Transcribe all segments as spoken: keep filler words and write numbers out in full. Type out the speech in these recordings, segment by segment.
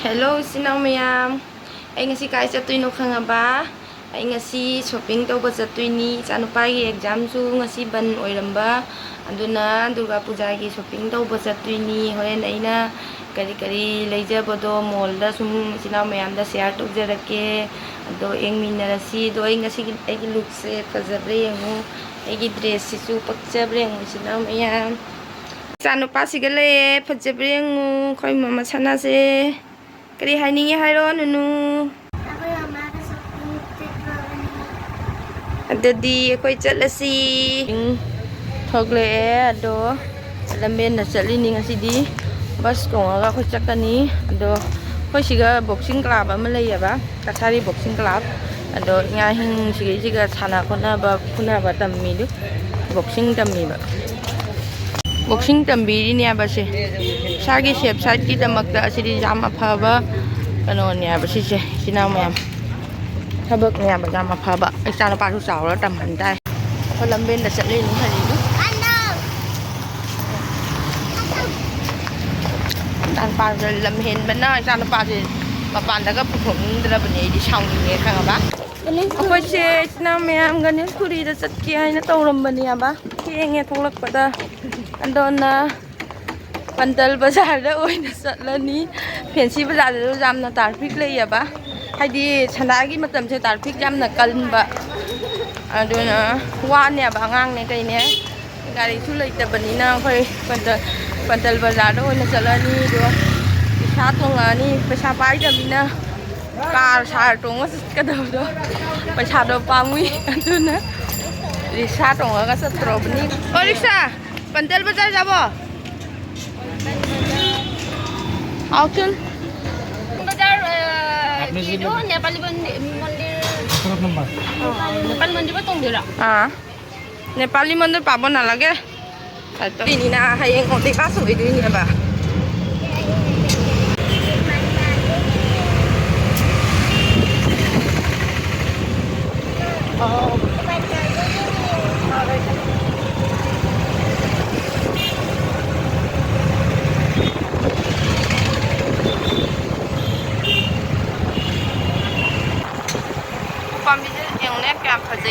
Hello, ꯏꯆꯤꯟ ꯏꯅꯥꯎ ꯃꯌꯥꯝ꯫ ꯑꯩ ꯉꯁꯤ ꯀꯥꯏ ꯆꯠꯇꯣꯏꯅꯣ ꯈꯪꯉꯕ? ꯑꯩ ꯉꯁꯤ ꯁꯣꯄꯤꯡ ꯇꯧꯕ ꯆꯠꯇꯣꯏꯅꯤ꯫ ꯏꯆꯥꯅꯨꯄꯥꯒꯤ ꯑꯦꯛꯖꯥꯝꯁꯨ ꯉꯁꯤ ꯕꯟ ꯑꯣꯏꯔꯝꯕ, ꯑꯗꯨꯅ ꯗꯨꯔꯒꯥ ꯄꯨꯖꯥꯒꯤ ꯁꯣꯄꯤꯡ ꯇꯧꯕ ꯆꯠꯇꯣꯏꯅꯤ꯫ ꯍꯣꯔꯦꯟ ꯑꯩꯅ ꯀꯔꯤ ꯀꯔꯤ ꯂꯩꯖꯕꯗꯣ ꯃꯣꯜꯗ ꯁꯨꯝ ꯏꯆꯤꯟ ꯏꯅꯥꯎ ꯃꯌꯥꯝꯗ ꯁꯤꯌꯥꯔ ꯇꯧꯖꯔꯛꯀꯦ꯫ ꯑꯗꯣ ꯌꯦꯡꯃꯤꯟꯅꯔꯁꯤ꯫ ꯑꯗꯣ ꯑꯩ ꯉꯁꯤꯒꯤ ꯑꯩꯒꯤ ꯂꯨꯛꯁꯦ ꯐꯖꯕ꯭ꯔꯥ ꯌꯦꯡꯉꯨ꯫ ꯑꯩꯒꯤ ꯗ꯭ꯔꯦꯁꯁꯤꯁꯨ ꯄꯛꯆꯕ꯭ꯔꯥ ꯌꯦꯡꯉꯨ, ꯏꯆꯤꯟ ꯏꯅꯥꯎ ꯃꯌꯥꯝ꯫ ꯏꯆꯥꯅꯨꯄꯥꯁꯤꯒ ꯂꯩꯌꯦ, ꯐꯖꯕ꯭ꯔꯥ ꯌꯦꯡꯉꯨ꯫ ꯑꯩꯈꯣꯏ ꯃꯃꯥ ꯁꯅꯥꯁꯦ꯫ ꯀꯔꯤ ꯍꯥꯏꯅꯤꯡꯉꯤ ꯍꯥꯏꯔꯣ, ꯅꯨꯅꯨ? ꯑꯩꯈꯣꯏ ꯃꯃꯥꯒ ꯁꯣꯄꯤꯡ ꯆꯠꯂꯨꯔꯕꯅꯤ꯫ ꯑꯗꯨꯗꯤ ꯑꯩꯈꯣꯏ ꯆꯠꯂꯁꯤ꯫ ꯎꯝ, ꯊꯣꯛꯂꯛꯑꯦ꯫ ꯑꯗꯣ ꯂꯝꯕꯦꯟꯗ ꯆꯠꯂꯤꯅꯤ ꯉꯁꯤꯗꯤ꯫ ꯕꯁ ꯇꯣꯡꯉꯒ ꯑꯩꯈꯣꯏ ꯆꯠꯀꯅꯤ꯫ ꯑꯗꯣ ꯑꯩꯈꯣꯏ ꯁꯤꯒ ꯕꯣꯛꯁꯤꯡ ꯀ꯭ꯂꯕ ꯑꯃ ꯂꯩꯌꯦꯕ, ꯀꯁꯥꯔꯤ ꯕꯣꯛꯁꯤꯡ ꯀ꯭ꯂꯕ꯫ ꯑꯗꯣ ꯏꯉꯥꯍꯤꯡ ꯁꯤꯒꯩꯁꯤꯒ ꯁꯥꯟꯅ ꯈꯣꯠꯅꯕ, ꯐꯨꯅꯕ ꯇꯝꯃꯤꯗꯨ, ꯕꯣꯛꯁꯤꯡ ꯇꯝꯃꯤꯕ꯫ ꯕꯣꯛꯁꯤꯡ ꯇꯝꯕꯤꯔꯤꯅꯦꯕ ꯁꯦ꯫ ꯏꯁꯥꯒꯤ ꯁꯦꯐ ꯁꯥꯏꯠꯀꯤꯗꯃꯛꯇ ꯑꯁꯤꯗꯤ ꯌꯥꯝ ꯑꯐꯕ ꯀꯩꯅꯣꯅꯦꯕ ꯁꯤꯁꯦ, ꯏꯆꯤꯟ ꯏꯅꯥꯎ ꯃꯌꯥꯝ꯫ ꯊꯕꯛꯅꯦꯕ ꯌꯥꯝ ꯑꯐꯕ꯫ ꯏꯆꯥꯅꯨꯄꯥꯁꯨ ꯆꯥꯎꯔ ꯇꯝꯍꯟ ꯇꯥꯏ꯫ ꯑꯩꯈꯣꯏ ꯂꯝꯕꯦꯟꯗ ꯆꯠꯂꯤꯅꯤ ꯍꯧꯖꯤꯛ꯫ ꯏꯆꯥꯅꯨꯄꯥꯁꯦ ꯂꯝ ꯍꯦꯟꯕꯅ ꯏꯆꯥꯅꯨꯄꯥꯁꯦ ꯃꯄꯥꯟꯗꯒ ꯄꯨꯊꯣꯛꯅꯤꯡꯗ꯭ꯔꯕꯅꯦ, ꯑꯩꯗꯤ ꯁꯥꯎꯅꯤꯡꯉꯦ ꯈꯪꯉꯕ? ꯑꯩꯈꯣꯏꯁꯦ ꯏꯆꯤꯟ ꯏꯅꯥꯎ ꯃꯌꯥꯝ ꯒꯅꯦꯁꯄꯨꯔꯤꯗ ꯆꯠꯀꯦ ꯍꯥꯏꯅ ꯇꯧꯔꯝꯕꯅꯦꯕ, ꯊꯦꯡꯉꯦ ꯊꯣꯛꯂꯛꯄꯗ꯫ ꯑꯗꯨꯅ ꯄꯟꯇꯜ ꯕꯖꯥꯔꯗ ꯑꯣꯏꯅ ꯆꯠꯂꯅꯤ꯫ ꯐꯦꯟꯁꯤ ꯕꯖꯥꯔꯗꯁꯨ ꯌꯥꯝꯅ ꯇ꯭ꯔꯥꯐꯤꯛ ꯂꯩꯌꯦꯕ, ꯍꯥꯏꯗꯤ ꯁꯟꯗꯥꯒꯤ ꯃꯇꯝꯁꯦ ꯇ꯭ꯔꯥꯐꯤꯛ ꯌꯥꯝꯅ ꯀꯟꯕ꯫ ꯑꯗꯨꯅ ꯋꯥꯅꯦꯕ, ꯑꯉꯥꯡꯅꯦ ꯀꯩꯅꯦ, ꯒꯥꯔꯤꯁꯨ ꯂꯩꯇꯕꯅꯤꯅ ꯑꯩꯈꯣꯏ ꯄꯟꯇ-, ꯄꯟꯇꯜ ꯕꯖꯥꯔꯗ ꯑꯣꯏꯅ ꯆꯠꯂꯅꯤ꯫ ꯑꯗꯨꯒ ꯔꯤꯛꯁꯥ ꯇꯣꯡꯉꯛꯑꯅꯤ꯫ ꯄꯩꯁꯥ ꯄꯥꯏꯗꯕꯅꯤꯅ ꯀꯥꯔ ꯁꯥꯔ ꯇꯣꯡꯉ ꯆꯠꯀꯗꯕꯗꯣ ꯄꯩꯁꯥꯗꯣ ꯄꯥꯝꯃꯨꯏ, ꯑꯗꯨꯅ ꯔꯤꯛꯁꯥ ꯇꯣꯡꯉꯒ ꯆꯠꯇ꯭ꯔꯣꯕꯅꯤ꯫ ꯑꯣ ꯔꯤꯛꯁꯥ, ꯄꯟꯇꯦꯜ ꯕꯖꯥꯔ ꯆꯥꯕꯣ? ꯍꯥꯎ ꯆꯨꯟ꯫ ꯕꯖꯥꯔ, ꯑ, ꯑꯥꯞꯅꯦ ꯁꯤ ꯀꯩꯅꯣ, ꯂꯩ-, ꯅꯦꯄꯥꯂꯤ ꯃꯟꯗꯤ-, ꯃꯟꯗꯤꯔ꯫ ꯇꯔꯨꯛ ꯅꯝꯕꯔ꯫ ꯅꯦꯄꯥꯂꯤ ꯃꯟꯗꯤꯔ ꯇꯣꯡꯗꯣꯏꯔꯣ? ꯑꯥ꯫ ꯅꯦꯄꯥꯂꯤ ꯃꯟꯗꯤꯔ ꯄꯥꯕ ꯅꯥꯂꯒꯦ꯫ ꯑꯗꯨꯏꯅꯤꯅ ꯍꯌꯦꯡ ꯑꯣꯟꯂꯤ ꯀ꯭ꯂꯥꯁ ꯑꯣꯏꯗꯣꯏꯅꯦꯕ꯫ ꯑꯣ꯫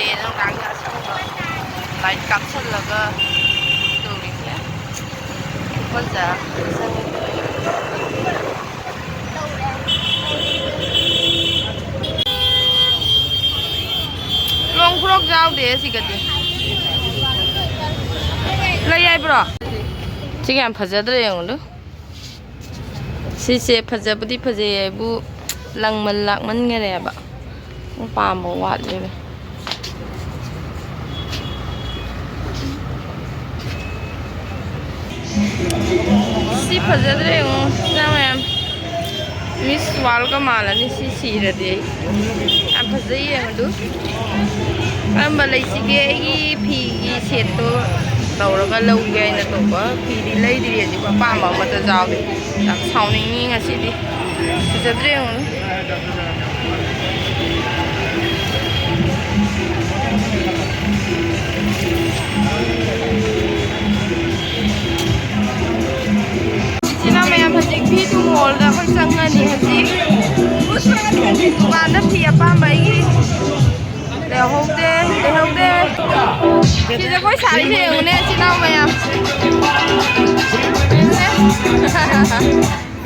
ꯅꯨꯡꯗꯥꯡꯗ ꯑꯁꯪꯕ ꯂꯥꯏꯠ ꯀꯥꯞꯁꯜꯂꯒ ꯇꯧꯔꯤꯁꯦ꯫ ꯐꯖ-, ꯂꯣꯡ ꯈꯨꯔꯣꯛ ꯌꯥꯎꯗꯦ ꯁꯤꯒꯗꯤ꯫ ꯂꯩ ꯍꯥꯏꯕ꯭ꯔꯣ? ꯁꯤꯒ ꯌꯥꯝ ꯐꯖꯗ꯭ꯔꯥ ꯌꯦꯡꯉꯨꯗꯨ꯫ ꯁꯤꯁꯦ ꯐꯖꯕꯨꯗꯤ ꯐꯖꯩ ꯍꯥꯏꯕꯨ ꯂꯪꯃꯟ ꯂꯥꯛꯃꯟꯈꯔꯦꯕ꯫ ꯄꯥꯝꯕ ꯋꯥꯠꯂꯦꯕ꯫ ꯁꯤ ꯐꯖꯗ꯭ꯔꯦ ꯌꯦꯡꯉꯣ, ꯁꯤꯅ ꯃꯌꯥꯝ꯫ ꯃꯤꯁ ꯋꯥꯔꯜꯒ ꯃꯥꯜꯂꯅꯤ ꯁꯤ ꯁꯤꯔꯗꯤ ꯑꯩ꯫ ꯌꯥꯝ ꯐꯖꯩ ꯌꯦꯡꯉꯨꯗꯨ꯫ ꯀꯔꯝꯕ ꯂꯩꯁꯤꯒꯦ? ꯑꯩꯒꯤ ꯐꯤꯒꯤ ꯁꯦꯠꯇꯣ ꯇꯧꯔꯒ ꯂꯧꯒꯦ ꯍꯥꯏꯅ ꯇꯧꯕ꯫ ꯐꯤꯗꯤ ꯂꯩꯗ꯭ꯔꯤ ꯍꯧꯖꯤꯛ, ꯑꯄꯥꯝꯕ ꯑꯃꯠꯇ ꯌꯥꯎꯗꯦ꯫ ꯌꯥꯝ ꯁꯥꯎꯅꯤꯡꯉꯤ ꯉꯁꯤꯗꯤ꯫ ꯐꯖꯗ꯭ꯔꯦ ꯌꯦꯡꯉꯨꯅꯦ꯫ ꯏꯆꯤꯟ ꯏꯅꯥꯎ ꯃꯌꯥꯝ, ꯍꯧꯖꯤꯛ ꯚꯤ ꯇꯨ ꯃꯣꯜꯗ ꯑꯩꯈꯣꯏ ꯆꯪꯉꯅꯤ꯫ ꯍꯧꯖꯤꯛ ꯗꯨꯀꯥꯟꯗ ꯐꯤ ꯑꯄꯥꯝꯕ ꯑꯩꯒꯤ ꯂꯩꯍꯧꯗꯦ, ꯂꯩꯍꯧꯗꯦ꯫ ꯁꯤꯗ ꯑꯩꯈꯣꯏ ꯁꯥꯔꯤꯁꯦ ꯌꯦꯡꯉꯨꯅꯦ, ꯏꯆꯤꯟ ꯏꯅꯥꯎ ꯃꯌꯥꯝ꯫ ꯌꯦꯡꯉꯨꯅꯦ꯫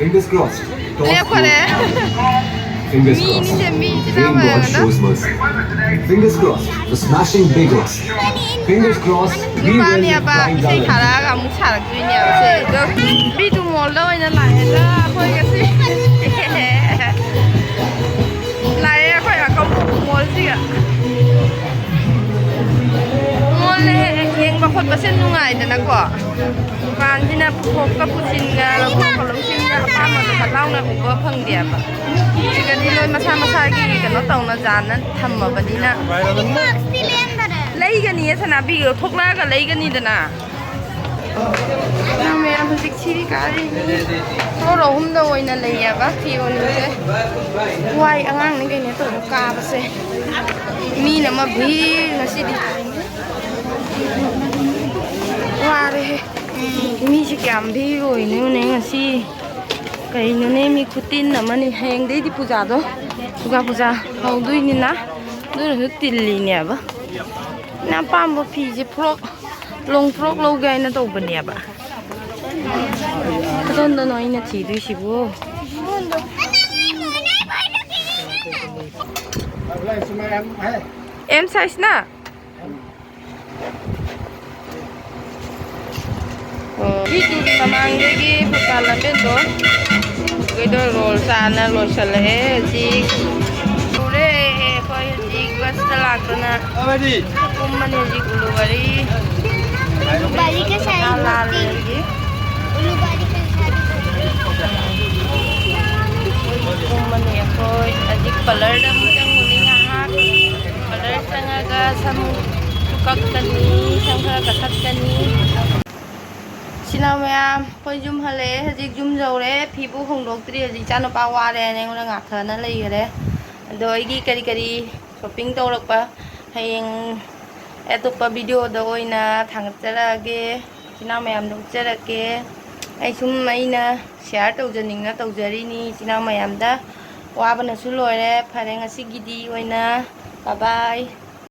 Fingers crossed. Toss ꯂꯦꯞꯈꯔꯦ꯫ Fingers crossed. ꯃꯤꯅꯤꯁꯦ, ꯃꯤ ꯏꯆꯤꯟ ꯏꯅꯥꯎ Rain God ꯃꯌꯥꯝꯗꯣ꯫ Shows mercy. Fingers crossed for smashing big hits. Fingers crossed. We will ꯅꯨꯄꯥꯅꯦꯕ, ꯏꯁꯩ ꯊꯥꯔꯛꯑꯒ ꯑꯃꯨꯛ ꯁꯥꯔꯛꯇꯣꯏꯅꯦꯕ ꯁꯦ꯫ ꯑꯗꯣ ꯚꯤ ꯇꯨ ꯃꯣꯜꯗ ꯑꯣꯏꯅ ꯂꯥꯛꯑꯦꯗ ꯑꯩꯈꯣꯏ ꯉꯁꯤ꯫ ꯂꯥꯛꯑꯦ ꯑꯩꯈꯣꯏ ꯑꯀꯧꯕ ꯃꯣꯜꯁꯤꯒ꯫ ꯃꯣꯜꯅ ꯍꯦꯛ ꯌꯦꯡꯕ ꯈꯣꯠꯄꯁꯦ ꯅꯨꯡꯉꯥꯏꯗꯅꯀꯣ꯫ ꯗꯨꯀꯥꯟꯁꯤꯅ ꯄꯨꯊꯣꯛꯀ ꯄꯨꯁꯤꯟꯒ, ꯂꯧꯊꯣꯛꯀ ꯂꯧꯁꯤꯟꯒ, ꯑꯄꯥꯝꯕꯗꯣ ꯐꯠ ꯂꯥꯎꯅ ꯎꯕ ꯐꯪꯗꯦꯕ꯫ ꯁꯤꯗꯗꯤ ꯂꯣꯏ ꯃꯁꯥ ꯃꯁꯥꯒꯤ ꯀꯩꯅꯣ ꯇꯧꯅ ꯖꯥꯅ ꯊꯝꯃꯕꯅꯤꯅ꯫ ꯂꯩꯒꯅꯤꯌꯦ ꯁꯅꯥꯕꯤ, ꯊꯣꯛꯂꯛꯑꯒ ꯂꯩꯒꯅꯤꯗꯅ꯫ ꯃꯌꯥꯝ ꯍꯧꯖꯤꯛ ꯁꯤꯔꯤ ꯀꯥꯔꯤ ꯐ꯭ꯂꯣꯔ ꯑꯍꯨꯝꯗ ꯑꯣꯏꯅ ꯂꯩꯌꯦꯕ ꯐꯤꯔꯣꯟꯁꯦ꯫ ꯋꯥꯏ ꯑꯉꯥꯡꯅꯤ ꯀꯩꯅꯣ ꯇꯧꯕ ꯀꯥꯕꯁꯦ꯫ ꯃꯤꯅ ꯑꯃ ꯚꯤꯔ ꯉꯁꯤꯗꯤ꯫ ꯋꯥꯔꯦꯍꯦ꯫ ꯃꯤꯁꯦ ꯀꯌꯥꯝ ꯚꯤꯔ ꯑꯣꯏꯅꯣꯅꯦ ꯉꯁꯤ꯫ ꯀꯩꯅꯣꯅꯦ ꯃꯤ ꯈꯨꯇꯤꯟ ꯑꯃꯅꯤ꯫ ꯍꯌꯦꯡꯗꯩꯗꯤ ꯄꯨꯖꯥꯗꯣ, ꯗꯨꯔꯒꯥ ꯄꯨꯖꯥ ꯍꯧꯗꯣꯏꯅꯤꯅ꯫ ꯑꯗꯨꯅꯁꯨ ꯇꯤꯜꯂꯤꯅꯦꯕ꯫ ꯑꯩꯅ ꯑꯄꯥꯝꯕ ꯐꯤꯁꯦ ꯐ꯭ꯔꯣꯛ, ꯂꯣꯡ ꯐ꯭ꯔꯣꯛ ꯂꯧꯒꯦ ꯍꯥꯏꯅ ꯇꯧꯕꯅꯦꯕ꯫ ꯑꯗꯣꯝꯗꯅꯣ ꯑꯩꯅ ꯊꯤꯗꯣꯏꯁꯤꯕꯨ꯫ ꯑꯦꯝ ꯁꯥꯏꯖꯅ? ꯑꯣ, ꯁꯤꯒꯤ ꯃꯃꯥꯡꯗꯒꯤ ꯐꯨꯠꯕꯣꯜ ꯂꯝꯕꯦꯟꯗꯣ, ꯑꯩꯈꯣꯏꯗꯣ ꯔꯣꯜ ꯆꯥꯅ ꯂꯣꯏꯁꯤꯜꯂꯛꯑꯦ ꯍꯧꯖꯤꯛ꯫ ꯎꯔꯦ, ꯑꯩꯈꯣꯏ ꯍꯧꯖꯤꯛ ꯕꯁꯇ ꯂꯥꯛꯇꯅ ꯀꯨꯝꯃꯅꯤ ꯍꯧꯖꯤꯛ ꯎꯂꯨꯕꯥꯔꯤ꯫ ꯎꯂꯨꯕꯥꯔꯤ ꯀꯩꯁꯥ ꯂꯥꯜꯂꯦ ꯍꯧꯖꯤꯛ꯫ ꯎꯂꯨꯕꯥꯔꯤ ꯀꯩꯁꯥ ꯀꯨꯝꯃꯅꯤ ꯑꯩꯈꯣꯏ ꯍꯧꯖꯤꯛ ꯄꯥꯔꯂꯔꯗ ꯑꯃꯨꯛ ꯆꯪꯉꯨꯅꯤ ꯉꯥꯏꯍꯥꯛ꯫ ꯄꯥꯔꯂꯔ ꯆꯪꯉꯒ ꯁꯝꯁꯨ ꯀꯛꯀꯅꯤ, ꯁꯝ ꯈꯔ ꯀꯛꯊꯠꯀꯅꯤ꯫ ꯏꯆꯤꯟ ꯏꯅꯥꯎ ꯃꯌꯥꯝ, ꯑꯩꯈꯣꯏ ꯌꯨꯝ ꯍꯜꯂꯛꯑꯦ꯫ ꯍꯧꯖꯤꯛ ꯌꯨꯝ ꯌꯧꯔꯦ꯫ ꯐꯤꯕꯨ ꯍꯣꯡꯗꯣꯛꯇ꯭ꯔꯤ꯫ ꯍꯧꯖꯤꯛ ꯏꯆꯥꯅꯨꯄꯥ ꯋꯥꯔꯦꯅ ꯑꯩꯉꯣꯟꯗ ꯉꯥꯛꯊꯅ ꯂꯩꯈꯔꯦ꯫ ꯑꯗꯣ ꯑꯩꯒꯤ ꯀꯔꯤ ꯀꯔꯤ ꯁꯣꯞꯄꯤꯡ ꯇꯧꯔꯛꯄ ꯍꯌꯦꯡ ꯑꯇꯣꯞꯄ ꯚꯤꯗꯤꯑꯣꯗ ꯑꯣꯏꯅ ꯊꯥꯡꯒꯠꯆꯔꯛꯑꯒꯦ꯫ ꯏꯆꯤꯟ ꯏꯅꯥꯎ ꯃꯌꯥꯝꯗ ꯎꯠꯆꯔꯛꯀꯦ꯫ ꯑꯩ ꯁꯨꯝ ꯑꯩꯅ ꯁꯤꯌꯥꯔ ꯇꯧꯖꯅꯤꯡꯅ ꯇꯧꯖꯔꯤꯅꯤ ꯏꯆꯤꯟ ꯏꯅꯥꯎ ꯃꯌꯥꯝꯗ꯫ ꯋꯥꯕꯅꯁꯨ ꯂꯣꯏꯔꯦ꯫ ꯐꯔꯦ, ꯉꯁꯤꯒꯤꯗꯤ ꯑꯣꯏꯅ bye bye꯫